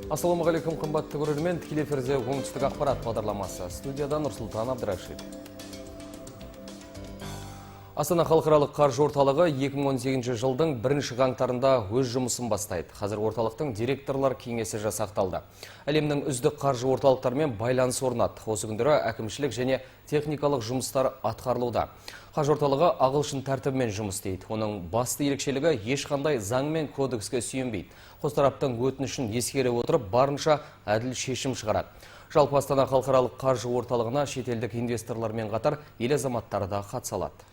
Ассалаумағалейкум, қымбатты көрермен, тікелей эфирде Оңтүстік ақпарат бағдарламасы. Студияда Нұрсұлтан Абдрашид. Астана халықаралық қаржы орталығы 2018 жылдың бірінші қаңтарында өз жұмысын бастайды. Қазір орталықтың директорлар кеңесі жасақталды. Әлемнің үздік қаржы орталықтарымен байланыс орнатты. Осы күндері әкімшілік және техникалық жұмыстар атқарылуда. Қаржы орталығы ағылшын тәртібімен жұмыс істейді. Оның басты ерекшелігі ешқандай заң мен кодекске сүйенбейді. Қос тараптың өтінішін ескере отырып, барынша әділ шешім шығарады. Жалпы Астана халықаралық қаржы орталығына шетелдік инвесторлармен қатар ел азаматтары да қатыса алады.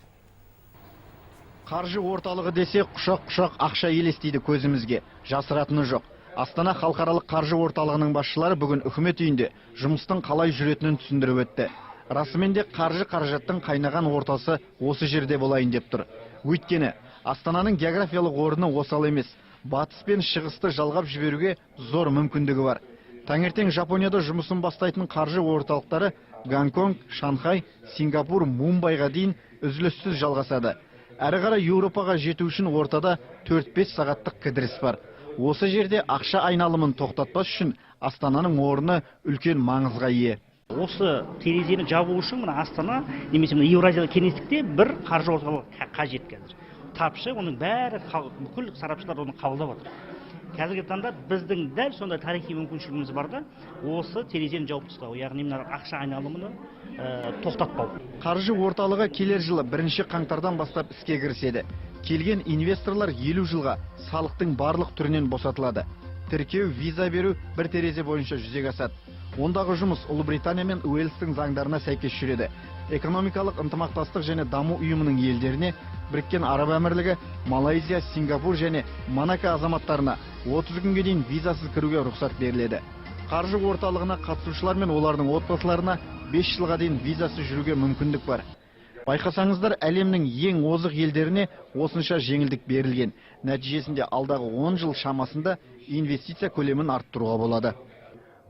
Қаржы орталығы десе, құшақ-құшақ ақша елестейді көзімізге. Жасыратыны жоқ. Астана халықаралық қаржы орталығының басшылары бүгін үкімет үйінде жұмыстың қалай жүретінін түсіндіріп өтті. Расымен де қаржы қаражаттың қайнаған ортасы осы жерде болайын деп тұр. Өйткені Астананың географиялық орны осал емес. Батыс пен шығысты жалғап жіберуге зор мүмкіндігі бар. Таңертең Жапонияда жұмысын бастайтын қаржы орталықтары Гонконг, Шанхай, Сингапур, Мумбайға дейін үзіліссіз жалғасады. Әрі қарай Еуропаға жету үшін ортада 4-5 сағаттық кідіріс бар. Осы жерде ақша айналымын тоқтатпас үшін Астананың орны үлкен маңызға ие. Осы терезені жабу үшін мына Астана немесе мына Еуразиялық кеңістікте бір қаржы орталығы қажет қазір. Тапшы, оның бәрі бүкіл сарапшылар оны қабылдап отыр. Қазіргі таңда біздің дәл сондай тарихи мүмкіншілігіміз бар да, осы терезені жауып тастау, яғни мына ақша айналымын тоқтатпау. Қаржы орталығы келер жылы бірінші қаңтардан бастап іске кіріседі. Келген инвесторлар 50 жылға салықтың барлық түрінен босатылады. Тіркеу, виза беру бір терезе бойынша жүзеге асады. Ондағы жұмыс Ұлыбритания мен Уэльстің заңдарына сәйкес жүреді. Экономикалық ынтымақтастық және даму ұйымының елдеріне Біріккен Араб Әмірлігі, Малайзия, Сингапур және Монако азаматтарына 30 күнге дейін визасыз кіруге рұқсат беріледі. Қаржы орталығына қатысушылар мен олардың отбасыларына 5 жылға дейін визасыз жүруге мүмкіндік бар. Байқасаңыздар, әлемнің ең озық елдеріне осынша жеңілдік берілген. Нәтижесінде алдағы 10 жыл шамасында инвестиция көлемін арттыруға болады.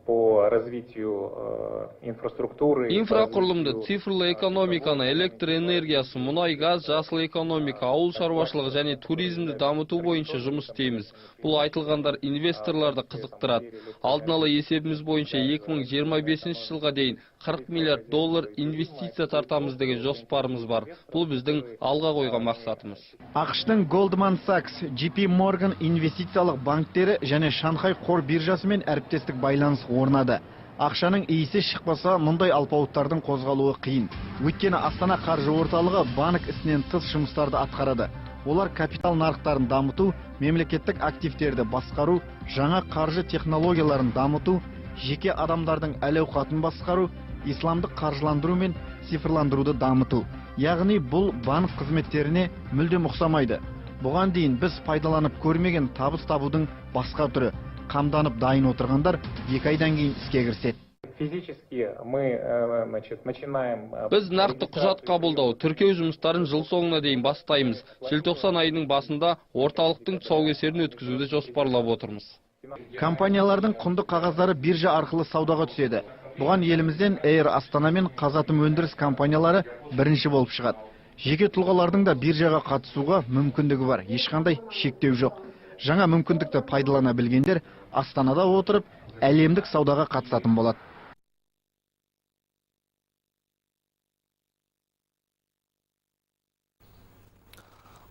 По развитию инфраструктуры, инфрақұрылымды, цифрлы экономиканы, электр энергиясы, мұнай, газ, жасыл экономика, ауыл шаруашылығы және туризмді дамыту бойынша жұмыс істейміз. Бұл айтылғандар инвесторларды қызықтырады. Алдын ала есебіміз бойынша 2025 жылға дейін 40 миллиард доллар инвестиция тартамыз деген жоспарымыз бар. Бұл біздің алға қойған мақсатымыз. АҚШ-тың Goldman Sachs, JP Morgan инвестициялық банктері және Шанхай қор биржасымен әріптестік байланыс орнады. Ақшаның иісі шықпаса, мұндай алпауыттардың қозғалуы қиын. Өйткені Астана қаржы орталығы банк ісінен тыс жұмыстарды атқарады. Олар капитал нарықтарын дамыту, мемлекеттік активтерді басқару, жаңа қаржы технологияларын дамыту, жеке адамдардың әл-ауқатын басқару, исламдық қаржыландыру мен цифрландыруды дамыту. Яғни бұл банк қызметтеріне мүлдем ұқсамайды. Бұған дейін біз пайдаланып көрмеген табыс табудың басқа түрі. Қамданып дайын отырғандар 2 айдан кейін іске кіріседі. Физически мы, значит, начинаем, Біз нақты құжат қабылдау, тіркеу жұмыстарын жыл соңына дейін бастаймыз. Желтоқсан айының басында орталықтың тұсаукесерін өткізуді жоспарлап отырмыз. Компаниялардың құнды қағаздары биржа арқылы саудаға түседі. Бұған елімізден Air Астана мен Қазатом өндіріс компаниялары бірінші болып шығады. Жеке тұлғалардың да биржаға қатысуға мүмкіндігі бар, ешқандай шектеу жоқ. Жаңа мүмкіндікті пайдалана білгендер Астанада отырып, әлемдік саудаға қатысатын болады.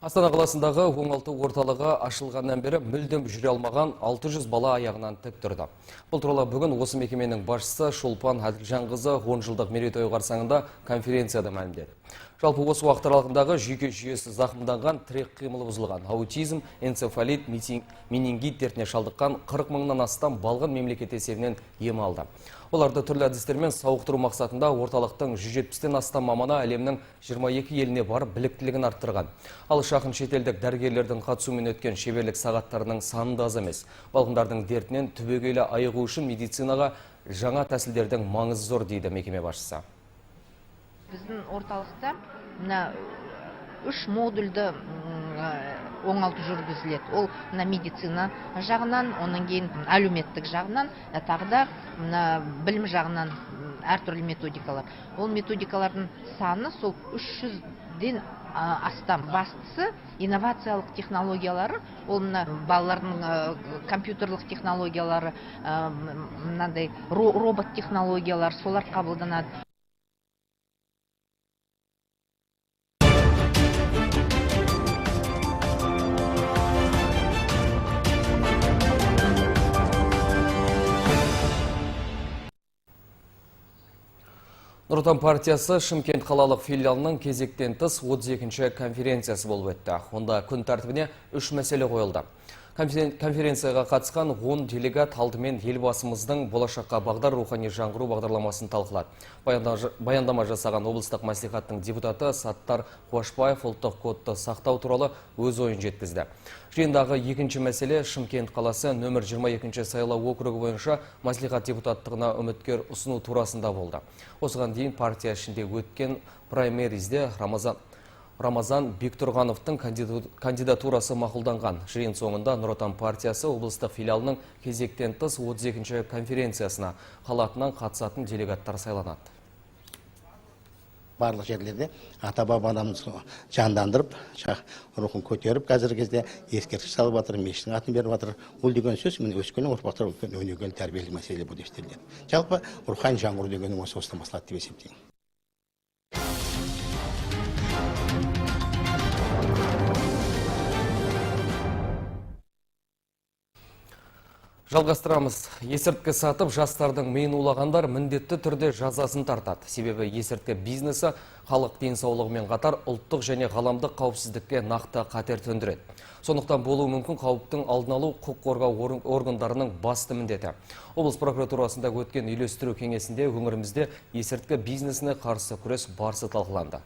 Астана қаласындағы оңалту орталығы ашылғаннан бері мүлдем жүре алмаған 600 бала аяғынан тік тұрды. Бұл туралы бүгін осы мекеменің басшысы Шолпан Әділжанқызы 10 жылдық мерейтойы қарсаңында конференцияда мәлімдеді. Жалпы осы уақыт аралығындағы жүйке жүйесі зақымданған, тірек қимылы бұзылған, аутизм, энцефалит, менингит дертіне шалдыққан 40 мыңнан астам балғын мемлекет есебінен ем алды. Оларды түрлі әдістермен сауықтыру мақсатында орталықтың 170-тен астам маманы әлемнің 22 еліне барып біліктілігін арттырған. Ал жақын шетелдік дәрігерлердің қатысуымен өткен шеберлік сағаттарының саны да аз емес. Балғындардың дертінен түбегейлі айығу үшін медицинаға жаңа тәсілдердің маңызы зор, дейді мекеме басшысы. Біздің орталықта мына 3 модульді оңалту жүргізіледі. Ол мына медицина жағынан, онан кейін әлеуметтік жағынан, тағы да мына білім жағынан әртүрлі методикалар. Ол методикалардың саны сол 300-ден астам. Бастысы инновациялық технологиялары, ол мына балалардың компьютерлік технологиялары, мынандай робот технологиялар, солар қабылданады. Нұр Отан партиясы Шымкент қалалық филиалының кезектен тыс 32-ші конференциясы болып өтті. Онда күн тәртібіне 3 мәселе қойылды. Конференцияға қатысқан 10 делегат алдымен елбасымыздың болашаққа бағдар рухани жаңғыру бағдарламасын талқылады. Баяндама жасаған облыстық мәслихаттың депутаты Саттар Қуашбаев ұлттық кодты сақтау туралы өз ойын жеткізді. Жиындағы екінші мәселе Шымкент қаласы нөмір 22-ші сайлау округі бойынша мәслихат депутаттығына үміткер ұсыну турасында болды. Осыған дейін партия ішінде өткен праймеризде Рамазан Бектұрғановтың кандидатурасы мақұлданған. Жиын соңында Нұр Отан партиясы облыстық филиалының кезектен тыс 32-ші конференциясына қала атынан қатысатын делегаттар сайланады. Барлық жерлерде ата-бабамызды жандандырып, рухын көтеріп, қазіргі кезде ескерткіш салып жатыр, мешіттің атын беріп жатыр. Ол деген сөз міне өскелең ұрпақтар үлкен өнегелі тәрбиелік мәселе болып есептелінеді. Жалпы рухани жаңғыру дегенің осыдан басталады деп есептеймін. Жалғастырамыз. Есірткі сатып жастардың миын улағандар міндетті түрде жазасын тартады. Себебі есірткі бизнесі халық денсаулығымен қатар ұлттық және ғаламдық қауіпсіздікке нақты қатер төндіреді. Сондықтан болуы мүмкін қауіптің алдын алу құқық қорғау органдарының басты міндеті. Облыс прокуратурасында өткен үйлестіру кеңесінде өңірімізде есірткі бизнесіне қарсы күрес барысы талқыланды.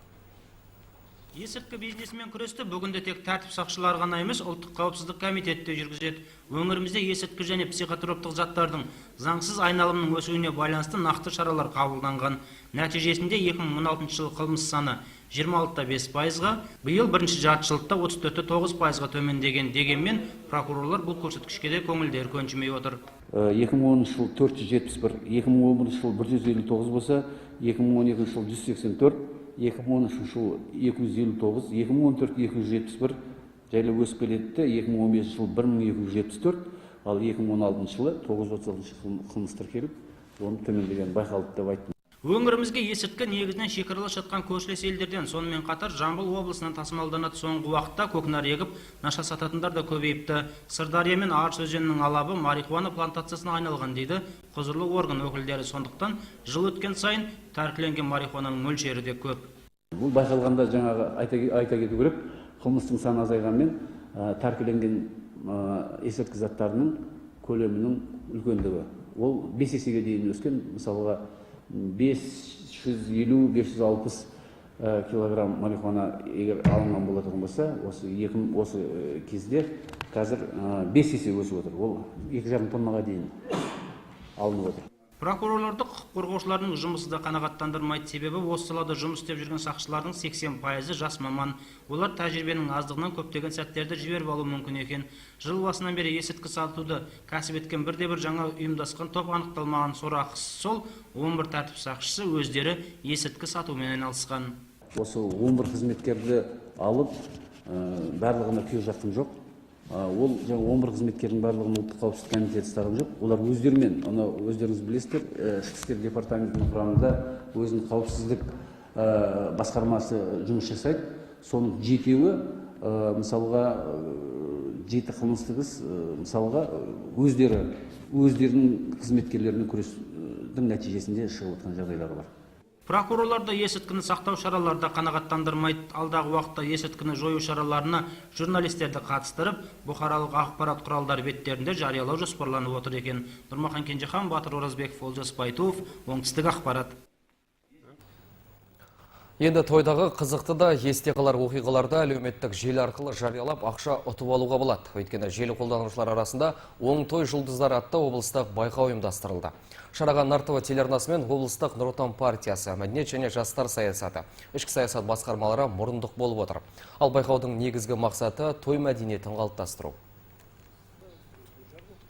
Есірткі бизнесімен күресті бүгінде тек тәртіп сақшылары ғана емес, ұлттық қауіпсіздік комитеті де жүргізеді. Өңірімізде есірткі және психотроптық заттардың заңсыз айналымының өсуіне байланысты нақты шаралар қабылданған. Нәтижесінде 2016 жылы қылмыс саны 26,5%-ға, биыл бірінші жартыжылдықта 34,9%-ға төмендеген. Дегенмен прокурорлар бұл көрсеткішке де көңілдері көншімей отыр. 2010 жыл 471, 2011 жыл 159 болса, 2012 жыл 184, 2013 жыл 259, 2014 271 жайлы өсіп келеді, 2015 жыл 1274, ал 2016 жылы 936 қылмыс тіркеліп, оның төмендегені байқалды деп айттым. Өңірімізге есірткі негізінен шекаралас жатқан көршілес елдерден, сонымен қатар Жамбыл облысынан тасымалданады. Соңғы уақытта көкнәр егіп, наша сататындар да көбейіпті. Сырдария мен Арыс өзенінің алабы марихуана плантациясына айналған дейді құзырлы орган өкілдері. Сондықтан жыл өткен сайын тәркіленген марихуананың мөлшері де көп. Бұл байқалғанда жаңағы айта кету керек, қылмыстың саны азайғанмен тәркіленген есірткі заттарының көлемінің үлкендігі. Ол 5 есеге дейін өскен, мысалға 550-560 килограмм марихуана егер алынған болатын болса, осы кезде қазір 5 есе өсіп отыр. Ол 2,5 тоннаға дейін алынып отыр. Прокурорларды құқық қорғаушылардың жұмысы да қанағаттандырмайды. Себебі осы салада жұмыс істеп жүрген сақшылардың 80% жас маман. Олар тәжірибенің аздығынан көптеген сәттерді жіберіп алуы мүмкін екен. Жыл басынан бері есірткі сатуды кәсіп еткен бірде-бір жаңа ұйымдасқан топ анықталмаған. Сорақысы сол 11 тәртіп сақшысы өздері есірткі сатумен айналысқан. Осы 11 қызметкерді алып, барлығына күйе жаққан жоқ. Ол жаңа 11 қызметкердің барлығын ұлттық қауіпсіздік комитеті ұстаған жоқ. Олар өздерімен, оны өздеріңіз білесіздер, ішкі істер департаментінің құрамында өзінің қауіпсіздік басқармасы жұмыс жасайды. Соның жетеуі, мысалға, жеті қылмыстық іс, мысалға, өздерінің қызметкерлерінің күрестің нәтижесінде шығып отқан жағдайлары бар. Прокурорлар да есірткіні сақтау шаралары да қанағаттандырмайды. Алдағы уақытта есірткіні жою шараларына журналистерді қатыстырып, бұқаралық ақпарат құралдары беттерінде жариялау жоспарланып отыр екен. Нұрмахан Кенжехан, Батыр Оразбеков, Олжас Байтуов, Оңтүстік ақпарат. Енді тойдағы қызықты да есте қалар оқиғаларды әлеуметтік желі арқылы жариялап ақша ұтып алуға болады. Өйткені желі қолданушылар арасында «Оң той жұлдыздары» атты облыстық байқау ұйымдастырылды. Шараға Нар-ТВ телеарнасы мен облыстық Нұр Отан партиясы, мәдениет және жастар саясаты, ішкі саясат басқармалары мұрындық болып отыр. Ал байқаудың негізгі мақсаты той мәдениетін қалыптастыру.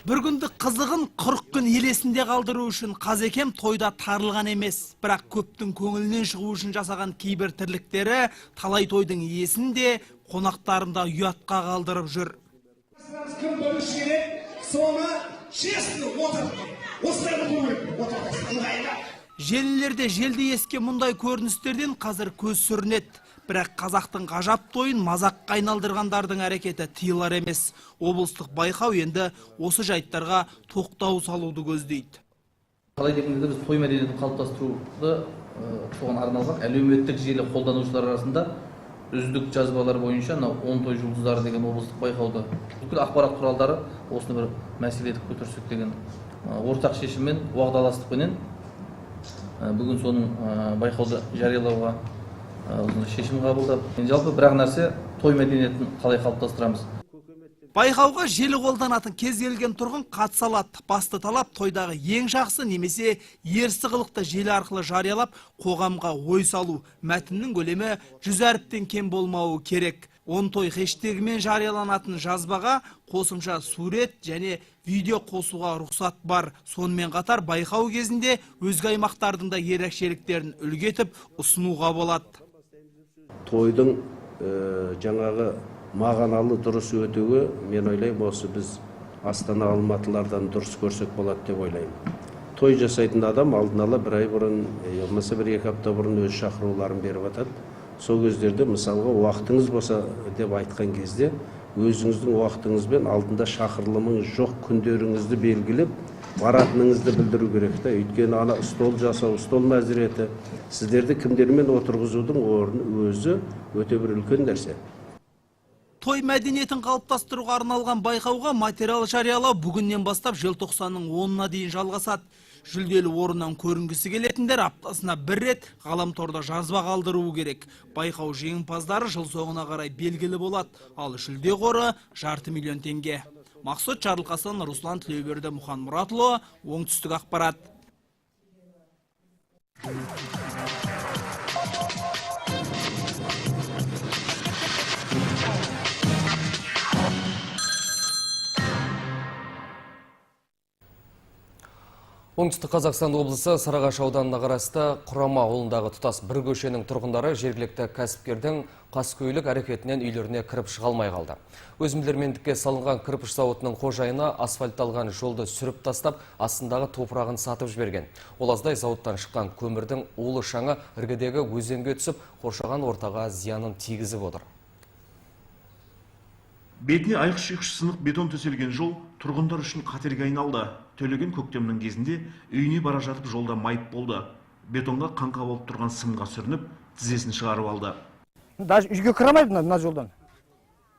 Бір күндік қызығын 40 күн елесінде қалдыру үшін қазекем тойда тарылған емес. Бірақ көптің көңілінен шығу үшін жасаған кейбір тірліктері талай тойдың иесін де, қонақтарын да ұятқа қалдырып жүр. Кім бірінші келеді, соны честно отырып, осылай отыру керек, отырып. Желілерде желді ескен мұндай көріністерден қазір көз сүрінеді. Бірақ қазақтың ғажап тойын мазаққа айналдырғандардың әрекеті тыйылар емес. Облыстық байқау енді осы жайттарға тоқтау салуды көздейді. Қалай дегенде біз той мәдениетін қалыптастыруды соған арналған әлеуметтік желі қолданушылар арасында үздік жазбалар бойынша 10 той жұлдыздары деген облыстық байқауды бүкіл ақпарат құралдары осыны бір мәселе етіп көтерсек деген ортақ шешіммен, уағдаластықпенен бүгін соның байқауды жариялауға шешім қабылдап, жалпы бір-ақ нәрсе, той мәдениетін қалай қалыптастырамыз. Байқауға желі қолданатын кез келген тұрғын қатыса алады. Басты талап тойдағы ең жақсы немесе ерсі қылықты желі арқылы жариялап, қоғамға ой салу. Мәтіннің көлемі 100 әріптен кем болмауы керек. 10 той хештегімен жарияланатын жазбаға қосымша сурет және видео қосуға рұқсат бар. Сонымен қатар байқау кезінде өзге аймақтардың да ерекшеліктерін үлгі етіп ұсынуға болады. Тойдың жаңағы мағыналы дұрыс өтуі, мен ойлаймын, осы біз Астана, Алматылардан дұрыс көрсек болады деп ойлаймын. Той жасайтын адам алдын ала бір ай бұрын, болмаса бір-екі апта бұрын өз шақыруларын беріп атады. Сол кездерде мысалға уақытыңыз болса деп айтқан кезде өзіңіздің уақытыңызбен алдында шақырылымыңыз жоқ күндеріңізді белгілеп баратыныңызды білдіру керек та. Өйткені ана стол жасау, стол мәзіреті, сіздерді кімдермен отырғызудың орны өзі өте бір үлкен нәрсе. Той мәдениетін қалыптастыруға арналған байқауға материал жариялау бүгіннен бастап желтоқсанның 10-на дейін жалғасады. Жүлделі орыннан көрінгісі келетіндер аптасына бір рет ғаламторда жазба қалдыруы керек. Байқау жеңімпаздары жыл соңына қарай белгілі болады. Ал жүлде қоры 500 000 теңге. Мақсұт Жарылқасын, Руслан Тілеуберді, Мұхан Мұратұлы, Оңтүстік ақпарат. Оңтүстік Қазақстан облысы Сарыағаш ауданына қарасты Құрама ауылындағы тұтас бір көшенің тұрғындары жергілікті кәсіпкердің қаскөйлік әрекетінен үйлеріне кіріп шыға алмай қалды. Өзімдермендікке салынған кірпіш зауытының қожайыны асфальтталған жолды сүріп тастап, астындағы топырағын сатып жіберген. Ол аздай зауыттан шыққан көмірдің улы шаңы іргедегі өзенге түсіп, қоршаған ортаға зиянын тигізіп отыр. Бетіне айқыш-ұйқыш сынық бетон төселген жол тұрғындар үшін қатерге айналды. Төлеген көктемнің кезінде үйіне бара жатып жолда майып болды. Бетонға қаңқа болып тұрған сымға сүрініп, тізесін шығарып алды. Даже үйге кіре алмайды мына жолдан.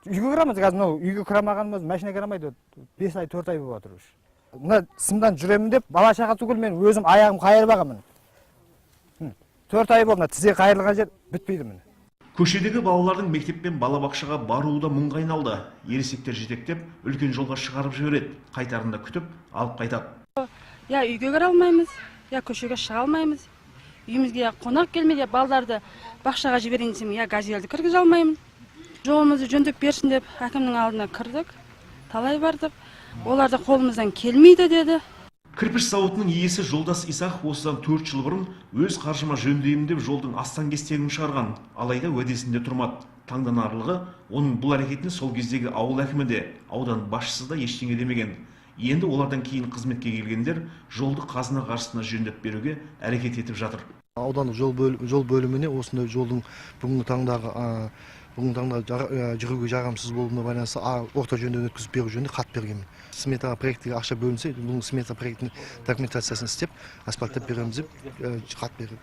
Үйге кіре алмайды, қазір мынау үйге кіре алмағанымыз, машина кіре алмайды. 5 ай, 4 ай болып жатыр уже. Мына сымдан жүремін деп бала шаға түгіл мен өзім аяғым қайырып ағамын. 4 ай болды, мына тізе қайырылған жер бітпейді міне. Көшедегі балалардың мектеппен балабақшаға баруы да мұңға айналды. Ересектер жетектеп, үлкен жолға шығарып жібереді. Қайтарында күтіп, алып қайтады. Я үйге кіре алмаймыз, я көшеге шыға алмаймыз. Үйімізге қонақ келмейді, балдарды бақшаға жіберейін десем, я газельді кіргізе алмаймын. Жолымызды жөндеп берсін деп әкімнің алдына кірдік, талай бардық. Олар да қолымыздан келмейді деді. Кірпіш зауытының иесі Жолдас Исақов осыдан 4 жыл бұрын өз қаржыма жөндеймін деп жолдың астан-кестеңін шығарған. Алайда уәдесінде тұрмады. Таңданарлығы, оның бұл әрекетіне сол кездегі ауыл әкімі де, аудан басшысы да ештеңе демеген. Енді олардан кейін қызметке келгендер жолды қазына қаржысына жөндеп беруге әрекет етіп жатыр. Аудандық жол бөліміне осындай жолдың бүгінгі таңда жүруге жарамсыз болуына байланысты орта жөндеуден өткізіп беру жөнінде хат бергенмін. Сметаға проектіге ақша бөлінсе, бұның смета проектінің документациясын істеп, асфальттап береміз деп хат берген.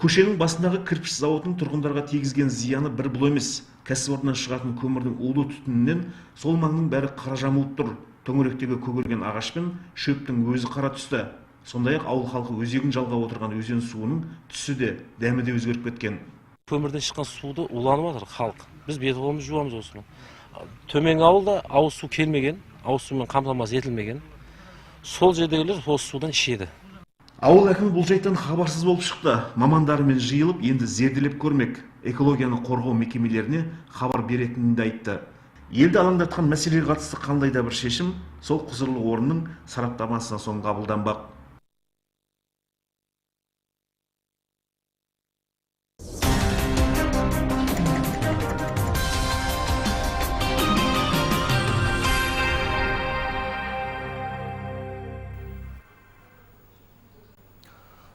Көшенің басындағы кірпіш зауытының тұрғындарға тигізген зияны бір бұл емес. Кәсіпорыннан шығатын көмірдің улы түтінінен сол маңның бәрі қара жамылып тұр. Төңіректегі көгерген ағаш пен шөптің өзі қара түсті. Сондай-ақ ауыл халқы өзегін жалғап отырған өзен суының түсі де, дәмі де өзгеріп кеткен. Көмірден шыққан суды уланып жатыр халық. Біз бет қолымызды жуамыз осыны. Төменгі ауылда ауыз су келмеген, ауыз сумен қамтамасыз етілмеген. Сол жердегілер осы судан ішеді. Ауыл әкімі бұл жайттан хабарсыз болып шықты. Мамандарымен жиылып, енді зерделеп көрмек. Экологияны қорғау мекемелеріне хабар беретінін де айтты. Елді алаңдатқан мәселеге қатысты қандай да бір шешім сол құзырлы орынның сараптамасынан соң қабылданбақ.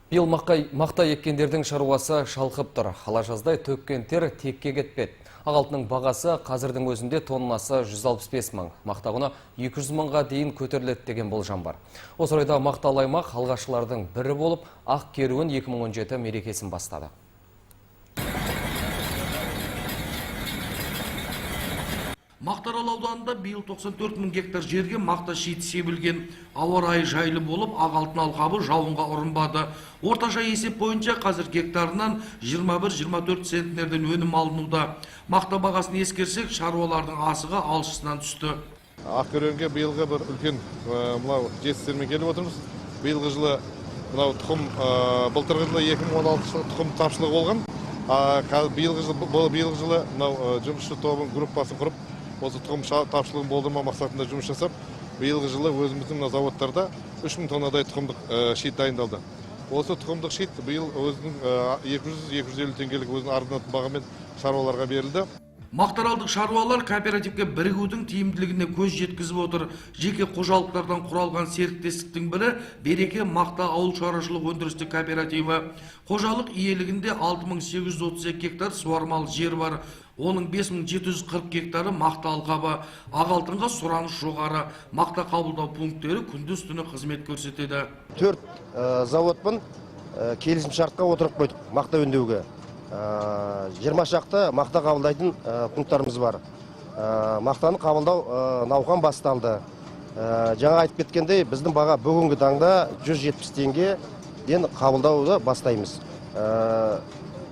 Биыл мақта еккендердің шаруасы шалқып тұр. Ала жаздай төккен тер текке кетпеді. Ақ алтынның бағасы қазірдің өзінде тоннасы 165 мың. Мақта құны 200 мыңға дейін көтеріледі деген болжам бар. Осы орайда мақталы аймақ алғашқылардың бірі болып, Ақ керуен 2017 мерекесін бастады. Мақтаарал ауданында биыл 94 мың гектар жерге мақта шиті себілген. Ауа райы жайлы болып, ақ алтын алқабы жауынға ұрынбады. Орташа есеп бойынша қазір гектарынан 21-24 центнерден өнім алынуда. Мақта бағасын ескерсек, шаруалардың асығы алшысынан түсті. Ақ керуенге биылғы бір үлкен мынау жетістіктермен келіп отырмыз. Биылғы жылы мынау тұқым, былтырғы жылы 2016 жылы тұқым тапшылығы болған. Биылғы жылы мынау жұмысшы тобының группасын құрып, осы тұқым тапшылығын болдырмау мақсатында жұмыс жасап, биылғы жылы өзіміздің мына заводтарда 3000 тоннадай тұқымдық шит дайындалды. Осы тұқымдық шит биыл өзінің 200-250 теңгелік өзінің арзандататын бағамен шаруаларға берілді. Мақтааралдық шаруалар кооперативке бірігудің тиімділігіне көз жеткізіп отыр. Жеке қожалықтардан құралған серіктестіктің бірі Береке мақта ауыл шаруашылық өндірістік кооперативі. Қожалық иелігінде 6832 гектар суармалы жер бар. Оның 5740 гектары мақта алқабы. Ақ алтынға сұраныс жоғары. Мақта қабылдау пункттері күндіз түні қызмет көрсетеді. 4 заводпын келісім шартқа отырып қойдық мақта өңдеуге. 20 шақты мақта қабылдайтын пункттарымыз бар. Мақтаны қабылдау науқан басталды. Жаңа айтып кеткендей, біздің баға бүгінгі таңда 170 теңгеден қабылдауды бастаймыз.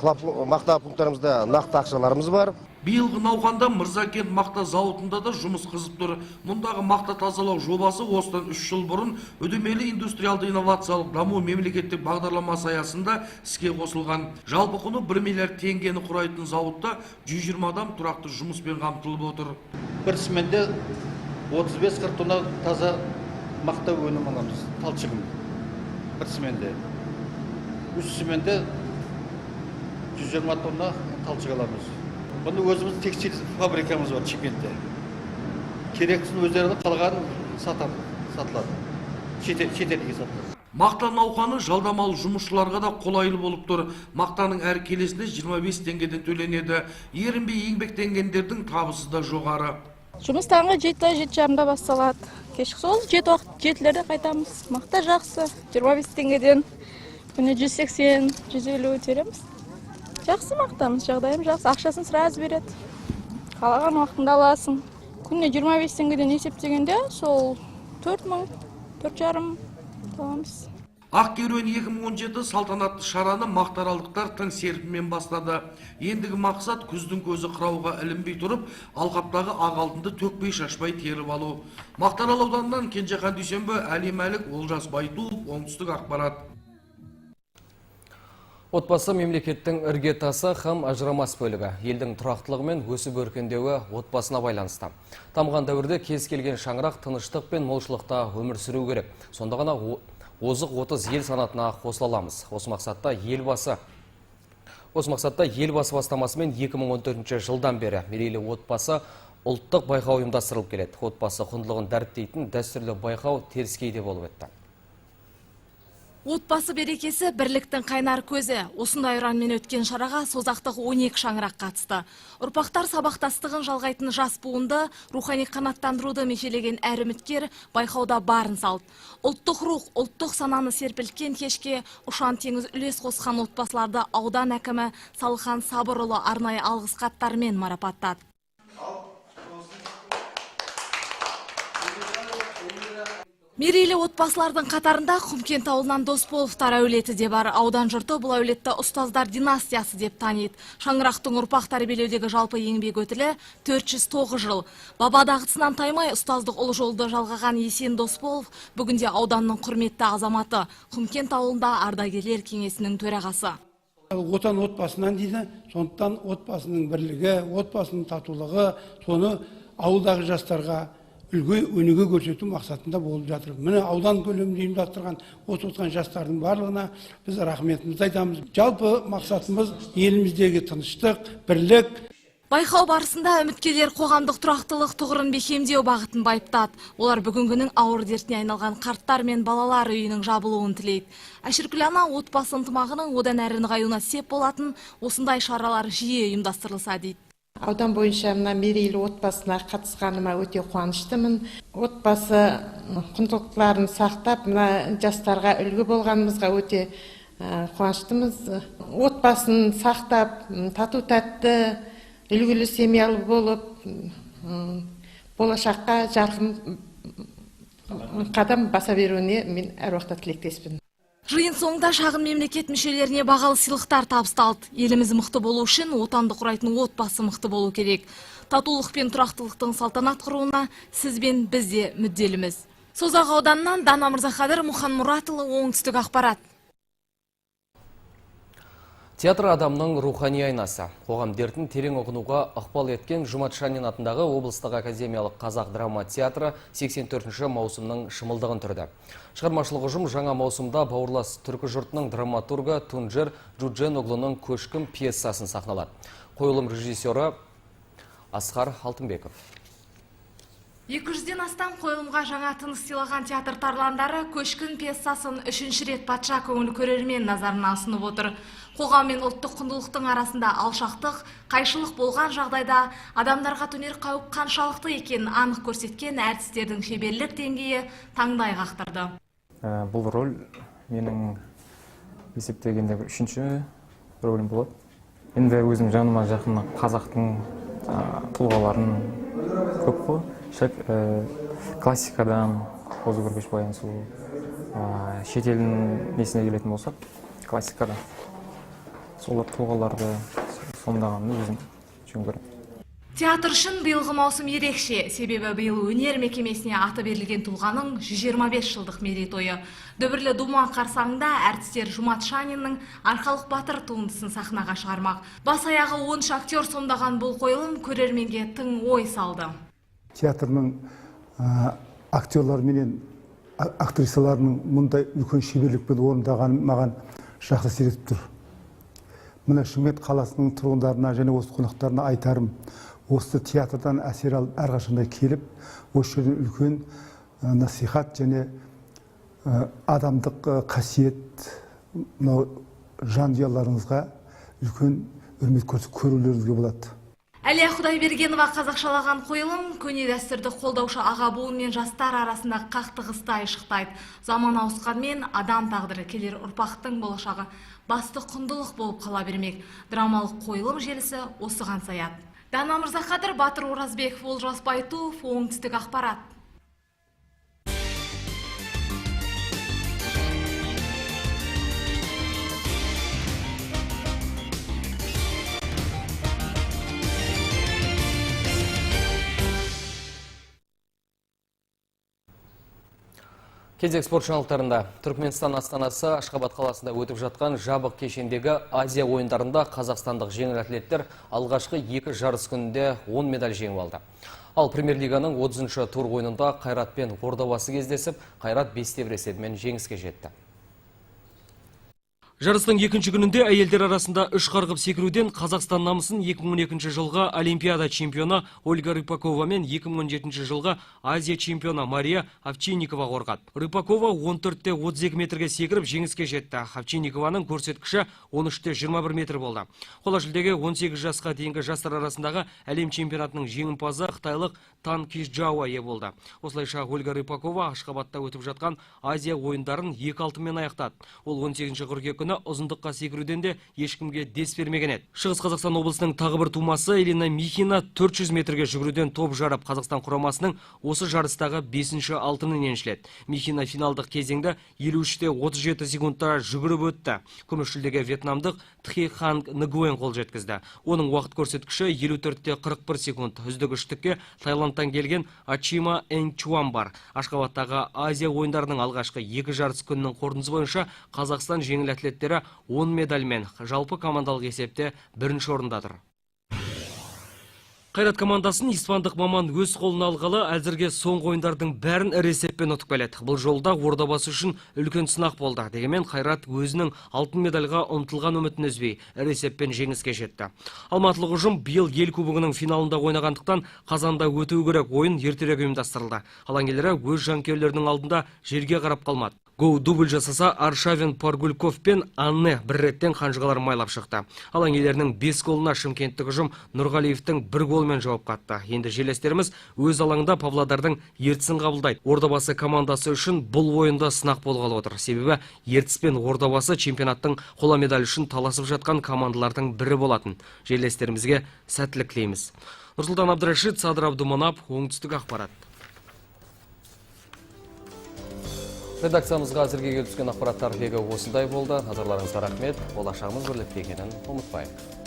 Мақта пункттарымызда нақты ақшаларымыз бар. Биылғы науқанда Мырзакент мақта зауытында да жұмыс қызып тұр. Мұндағы мақта тазалау жобасы осыдан 3 жыл бұрын үдемелі индустриалды инновациялық даму мемлекеттік бағдарламасы аясында іске қосылған. Жалпы құны 1 миллиард теңгені құрайтын зауытта 120 адам тұрақты жұмыспен қамтылып отыр. Бір сменде 35-40 тонна таза мақта өнім аламыз, талшығын. Бір сменде. 3 сменде 120 тонна талшық аламыз. Бұны өзіміз текстиль фабрикамыз бар Шымкентте. Керектісін өздері қалғанын сатылады. Шетелге сатылады. Мақта науқаны жалдамалы жұмысшыларға да қолайлы болып тұр. Мақтаның әр келесіне 25 теңгеден төленеді. Ерінбей еңбектенгендердің табысы да жоғары. Жұмыс таңғы 7-7:30-да басталады. Кешкі сол 7-лерде қайтамыз. Мақта жақсы, 25 теңгеден күні 180, 150 тереміз. Жақсы мақтамыз, жағдайым жақсы, ақшасын сразу береді. Қалаған уақытында аласың. Күніне 25 теңгеден есептегенде сол 4 мың, 4,5 табамыз. Ақ керуен 2017 салтанатты шараны мақтааралдықтар тың серпінмен бастады. Ендігі мақсат күздің көзі қырауға ілінбей тұрып, алқаптағы ақ алтынды төкпей шашпай теріп алу. Мақтаарал ауданынан Кенжехан Дүйсенбі, Әли Мәлік, Олжас Байтуов, Оңтүстік ақпарат. Отбасы мемлекеттің іргетасы һәм ажырамас бөлігі. Елдің тұрақтылығы мен өсіп өркендеуі отбасына байланысты. Дамыған дәуірде кез келген шаңырақ тыныштық пен молшылықта өмір сүру керек. Сонда ғана озық 30 ел санатына қосыла аламыз. Осы мақсатта елбасы бастамасымен 2014 жылдан бері мерейлі отбасы ұлттық байқау ұйымдастырылып келеді. Отбасы құндылығын дәріптейтін дәстүрлі байқау теріскейде болып өтті. Отбасы берекесі бірліктің қайнар көзі. Осындай ұранмен өткен шараға созақтық 12 шаңырақ қатысты. Ұрпақтар сабақтастығын жалғайтын жас буынды рухани қанаттандыруды межелеген әр үміткер байқауда барын салды. Ұлттық рух, ұлттық сананы серпілткен кешке ұшан теңіз үлес қосқан отбасыларды аудан әкімі Салыхан Сабырұлы арнайы алғыс хаттармен марапаттады. Мерейлі отбасылардың қатарында Құмкент ауылынан Досболовтар әулеті де бар. Аудан жұрты бұл әулетті ұстаздар династиясы деп таниды. Шаңырақтың ұрпақ тәрбиелеудегі жалпы еңбек өтілі 409 жыл. Баба дағдысынан таймай ұстаздық ұлы жолды жалғаған Есен Досболов бүгінде ауданның құрметті азаматы. Құмкент ауылында ардагерлер кеңесінің төрағасы. Отан отбасынан дейді, сондықтан отбасының бірлігі, отбасының татулығы, соны Ауылдағы жастарға үлгі өнеге көрсету мақсатында болып жатыр. Міне, аудан көлемінде ұйымдастырған осы отырған жастардың барлығына біз рахметімізді айтамыз. Жалпы мақсатымыз — еліміздегі тыныштық, бірлік. Байқау барысында үміткерлер қоғамдық тұрақтылық тұғырын бекемдеу бағытын байыптады. Олар бүгінгінің ауыр дертіне айналған қарттар мен балалар үйінің жабылуын тілейді. Әшіркүл ана отбасы ынтымағының одан әрі нығаюына сеп болатын осындай шаралар жиі ұйымдастырылса дейді. Аудан бойынша мына мерейлі отбасына қатысқаныма өте қуаныштымын. Отбасы құндылықтарын сақтап, мына жастарға үлгі болғанымызға өте қуаныштымыз. Отбасын сақтап, тату тәтті, үлгілі семьялы болып, болашаққа жарқын қадам баса беруіне мен әр уақытта тілектеспін. Жиын соңында шағын мемлекет мүшелеріне бағалы сыйлықтар табысталды. Еліміз мықты болу үшін отанды құрайтын отбасы мықты болу керек. Татулық пен тұрақтылықтың салтанат құруына сіз бен біз де мүдделіміз. Созақ ауданынан Дана Мырзақадыр, Мұхан Мұратұлы, Оңтүстік ақпарат. Театр — адамның рухани айнасы. Қоғам дертін терең ұғынуға ықпал еткен Жұмат Шанин атындағы облыстық академиялық қазақ драма театры 84-ші маусымның шымылдығын түрді. Шығармашылық ұжым жаңа маусымда бауырлас түркі жұртының драматургы Тунджер Джудженоглының «Көшкін» пьесасын сахналады. Қойылым режиссері Асқар Алтынбеков. 200-ден астам қойылымға жаңа тыныс сыйлаған театр тарландары «Көшкін» пьесасын үшінші рет патша көңіл көрермен назарына ұсынып отыр. Қоғам мен ұлттық құндылықтың арасында алшақтық, қайшылық болған жағдайда адамдарға төнер қауіп қаншалықты екенін анық көрсеткен әртістердің шеберлік деңгейі таңдай қақтырды. Бұл роль менің есептегенде бір үшінші рөлім болады. Енді өзім жаныма жақын қазақтың тұлғаларын көп қой. Классикадан Қозы Көрпеш, Баян сұлу, шетелдің несіне келетін болсақ, классикадан солар тұлғаларды сомдағанды өзім жөн көремін. Театр үшін биылғы маусым ерекше, себебі биыл өнер мекемесіне аты берілген тұлғаның 125 жылдық мерейтойы. Дүбірлі дума қарсаңында әртістер Жұмат Шаниннің «Арқалық батыр» туындысын сахнаға шығармақ. Бас аяғы 13 актер сомдаған бұл қойылым көрерменге тың ой салды. Театрның актерлар менен актрисаларының мұндай үлкен шеберлікпен орындағаны маған жақсы әсер етіп тұр. Мына Шымкент қаласының тұрғындарына және осы қонақтарына айтарым: осы театрдан әсер алып, әрқашанда келіп, осы жерден үлкен насихат және адамдық қасиет, мынау жанұяларыңызға үлкен үрмет көрсетіп көрулеріңізге болады. Әлия Құдайбергенова қазақшалаған қойылым көне дәстүрді қолдаушы аға буын мен жастар арасында қақтығысты айшықтайды. Заман ауысқанмен адам тағдыры, келер ұрпақтың болашағы басты құндылық болып қала бермек. Драмалық қойылым желісі осыған саяды. Дана Мырзақадыр, Батыр Оразбеков, Олжас Байтуов, Оңтүстік ақпарат. Кезек спорт жаңалықтарында. Түркменстан астанасы Ашхабад қаласында өтіп жатқан жабық кешендегі Азия ойындарында қазақстандық жеңіл атлеттер алғашқы екі жарыс күнінде 10 медаль жеңіп алды. Ал премьер-лиганың 30-шы тур ойынында Қайрат пен Ордабасы кездесіп, Қайрат 5-1 есебімен жеңіске жетті. Жарыстың екінші күнінде әйелдер арасында үш қарғып секіруден Қазақстан намысын 2012 жылғы Олимпиада чемпионы Ольга Рыпакова мен 2017 жылғы Азия чемпионы Мария Овчинникова қорғады. Рыпакова 14-те 32 метрге секіріп жеңіске жетті. Овчинникованың көрсеткіші 13-те 21 метр болды. Қола жүлдеге 18 жасқа дейінгі жастар арасындағы әлем чемпионатының жеңімпазы қытайлық Тан Кижджао ие болды. Осылайша Ольга Рыпакова Ашхабадта өтіп жатқан Азия ойындарын екі алтынмен аяқтады. Ол 18 қыркүйек күні ұзындыққа секіруден де ешкімге дес бермеген еді. Шығыс Қазақстан облысының тағы бір тумасы Елена Михина 400 метрге жүгіруден топ жарып, Қазақстан құрамасының осы жарыстағы 5-ші алтынын еншіледі. Михина финалдық кезеңді 53-те 37 секундта жүгіріп өтті. Күміс жүлдеге вьетнамдық Тхи Ханг Нгуен қол жеткізді. Оның уақыт көрсеткіші 54-те 41 секунд. Үздік үштікке Таиландтан келген Ачима Энчуан бар. Ашхабадтағы Азия ойындарының алғашқы екі жарыс күнінің қорытындысы бойынша Қазақстан жеңіл атлеттері 10 медальмен жалпы командалық есепте бірінші орында тұр. Қайрат командасын испандық маман өз қолына алғалы әзірге соңғы ойындардың бәрін ірі есеппен ұтып келеді. Бұл жолда Ордабасы үшін үлкен сынақ болды. Дегенмен Қайрат өзінің алтын медальға ұмтылған үмітін үзбей, ірі есеппен жеңіске жетті. Алматылық ұжым биыл ел кубогының финалында ойнағандықтан, қазанда өтуі керек ойын ертерек ұйымдастырылды. Алаң иелері өз жанкүйерлерінің алдында жерге қарап қалмады. Гоу дубль жасаса, Аршавин Паргульков пен Анне бір реттен қанжығаларын майлап шықты. Алаң иелерінің 5 голына шымкенттік ұжым Нұрғалиевтің бір голымен жауап қатты. Енді жерлестеріміз өз алаңында Павлодардың Ертісін қабылдайды. Ордабасы командасы үшін бұл ойында сынақ болғалы отыр. Себебі Ертіс пен Ордабасы чемпионаттың қола медаль үшін таласып жатқан командалардың бірі болатын. Жерлестерімізге сәттілік тілейміз. Нұрсұлтан Абдрашид, Садыр Абдуманап, Оңтүстік ақпарат. Редакциямызға әзірге келіп түскен ақпараттар легі осындай болды. Назарларыңызға рахмет. Болашағымыз бірлікте екенін ұмытпайық.